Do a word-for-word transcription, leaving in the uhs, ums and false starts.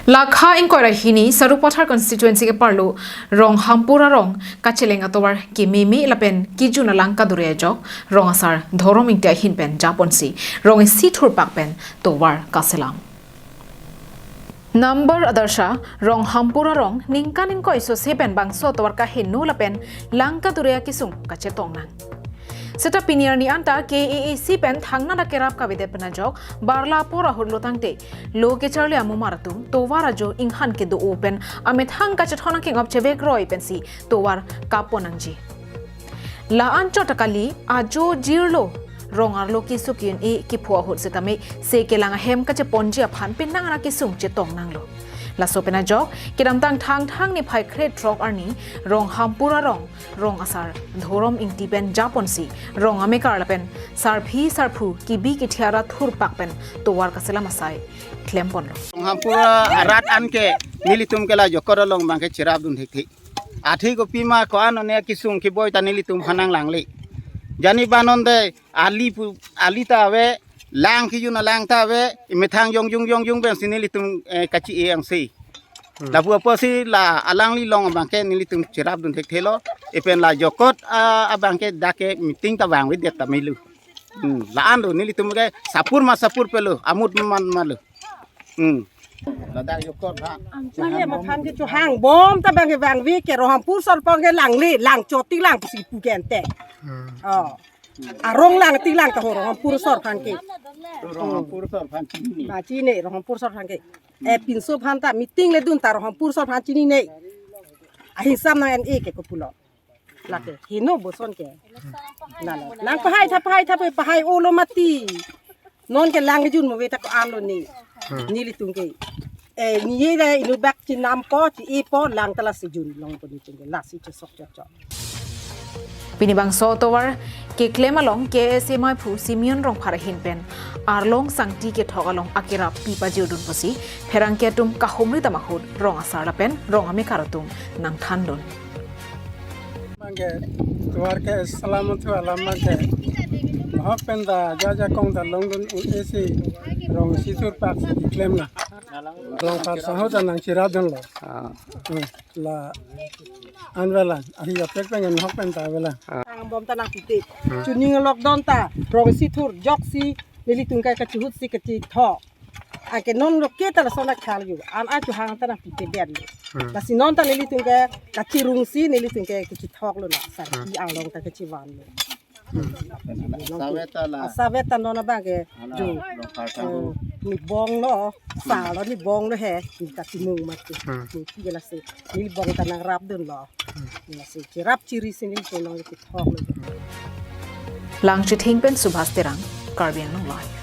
Lakha ingkoi ra hini Sarupathar constituency ke-arlo Ronghampur arong kacheleng atovar kememe lapen kejun alang kadure ajok rong asar Dhorom Ingti ahin pen japonsi rong isi thurpak pen tovar kaselam. Number adarsha Ronghampur arong ningkan ingkoi sose pen bangso tovar kaheno lapen lang kadure akesung kachetong nang. Seta pini arni anta K A A C pen thangnat akerap kavedet pen ajok barla apor ahut lo tangte lo kecharli amumar atum tovar ajo inghan kedo-o pen amethang kachethon akengop chevek roi pensi tovar kapon nangji. La-an chot ta kali, ajo jirlo, rong arlo keso ke-un-e kepho ahut setame se kelang ahem kacheponji aphan penang ra kesung chetong nanglo. Laso pen ajok kedamtang Thangthang niphai krethrok arni Ronghampur arong rong asar Dhorom Ingti pen japonsi rong amekar lapen sarpi sarpo kebi kethiara thurpak pen tovar kaselam asai klemponlo. Ronghampur arat anke nelitum ke la jokor along abangke cherapdun thekthe. Athe kopima ko-an one kesung keboi ta nelitum aphan nanglangle. Jani banon de ali pu, ali ta ave, lang kejun alang ta ave, methang jongjung jongjung pensi nelitum, eh, kachi-e angse. Hmm. Lapu apotsi la alanglilong abangke nelitum cherapdun thekthelo, lapen la jokot, ah, abangke dak ke meeting ta vangvedet ta melo. Hmm, la-an lo nelitum ke sapur ma sapur pelo, amut man ma lo. Hmm. Ladak jokot ha. Chule ma aphan ke chohangbom ta abangke vangve ke Ronghampur sor abangke langle, lang chot tik lang pusi pu ke ante. Hmm. Oh. Arong lang tik lang ta ho Ronghampur sor aphan ke. Ronghampur sor aphan chinine. Ba chinine Ronghampur sor aphan ke. Eh, pinso aphan ta meeting ledun ta Ronghampur sor aphan chinine. Ahin sam nang-en-e ke kopulo. Lake heno boson ke. Nalo. Lang pahai tha, pahai tha, pahai-olo mati. Non ke lang kejun mo ve ta ko-an lo ne. Hmm. Nelitum ke. Eh, niye da inut bak chinampo, chi-epo, lang ta lasi junlongpo nelitum ke, lasi chesok chokchok. Pini bangso tovar keklem along K S A maiphu Simeon Rongphar ahin pen arlong sangti kethok along akerap pi pajirdun pusi pherangke atum kahumri dam ahut rong asar lapen rong amekar atum nangthandun. Abangke tovar keselam thu alam abangke. Hok pen ta jajakong ta longdun un-e si rong isi thurpak si klemnang. Rongphar sangho ta nangcherapdunlo. Ah. Hmm. La-an avelang. Ahi apek pengen hok pen ta avelang. Ah. Thangbom ta nangpite. Hmm. Chuning lockdown ta rong isi thur joksi nelitum ke kachihut si kachithok. Anke non lo ke ta lason akhal yo. An a chuhang ta nangpite den yo. Hmm. Lasi non ta nelitum ke kachirung si nelitum ke kachithoklo na. Sarpi, hmm, arlong ta kachivanlo. Hmm. Save ta la. Save ta non abangke. Ala, jo. Rongphar sangho. Eh, ni bonglo, salo ni bonglo he. Ni kachimung mati. Hmm. Ni ki lasi. Ni bong ta nangrapdunlo. Hmm. Lasi cherap chiri si nelitum nangkithoklo. Langchithing pen Subhas Terang, Karbi Anglong Live.